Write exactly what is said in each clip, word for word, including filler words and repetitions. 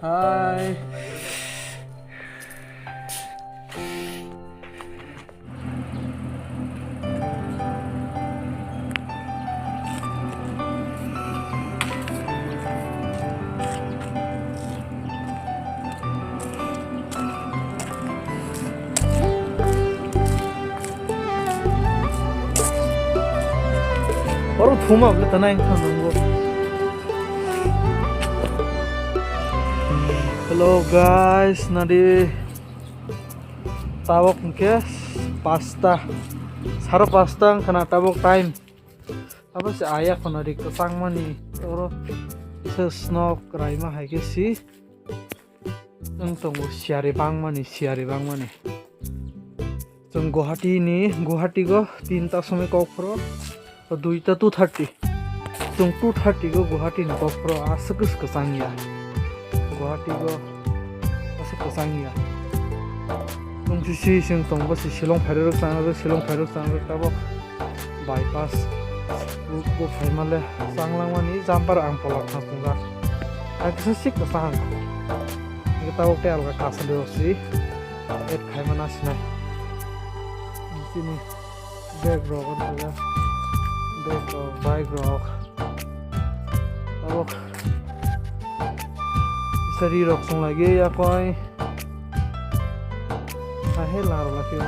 Hi. Oro thuma bole tana engkha nungo. Hello guys, nadi tabok hwnkhe pasta, saro pasta wngkha na tabok time. Abo se aya khona ri kwchangmani oro se snow kwraima hai khe si. Chwng tongo siyari bangmani, siyari bangmani. Chwng Guwahati ni, Guwahati go tinta somoi kokphoro, o duita two thirty. Chwng two thirty go Guwahati ni kokphoro aswk kwchang ya. Guwahati go aswk kwchang ya. Chwng sisi chwng tongo si Shillong phairok chang, Shillong phairok chang tabok. Bypass route bo phaimale changlangmani jumper ang polak thang tongkha. Ang kisa sik kwchang. Hingke tabok tei alga kasa de osi add khaimana sinai. Chini bag rok, bag rok, bike rok. Tabok sari rok song lagi ya koi. Ahe laro lagi.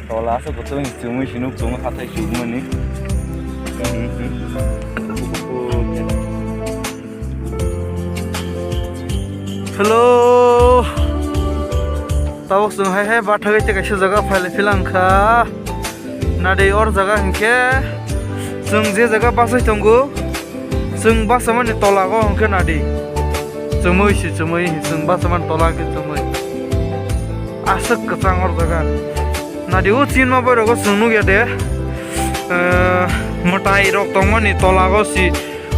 Tola aswk bo chwng chumui sinuk chwng hathai chumani. Hello. Tabuk chwng hai hai bathagwi tei kaisa jaga phailai philang kha. Nadi or jaga hinkhe chwng je jaga bachai tongo, chwng bachamani tola o hinkhe nadi. Chumui si chumui, chwng bachamani tola hinkhe chumui. Aswk kwchang or jaga. Nadi o chinma borok o chwng nukya de. Eh, mwtai rok tongmani tola o si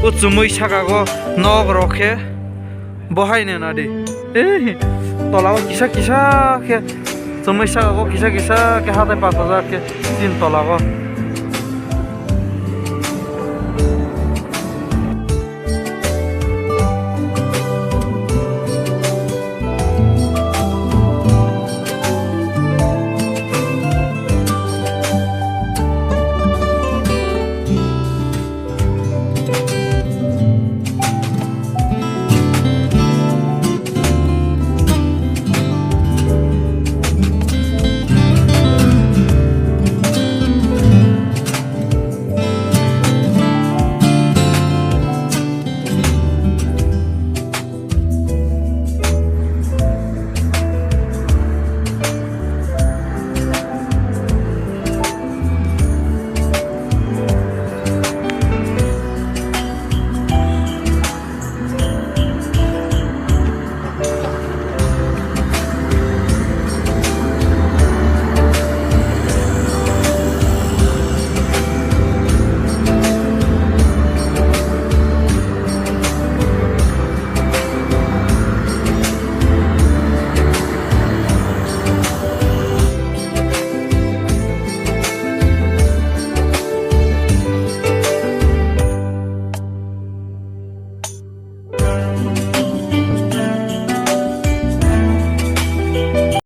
o chumui saka o nok rok khe. Bo hai ne nadi. Eh, tola o kisa kisa khe, chumui saka o kisa kisa khe hatai pathajak khe chin tola o.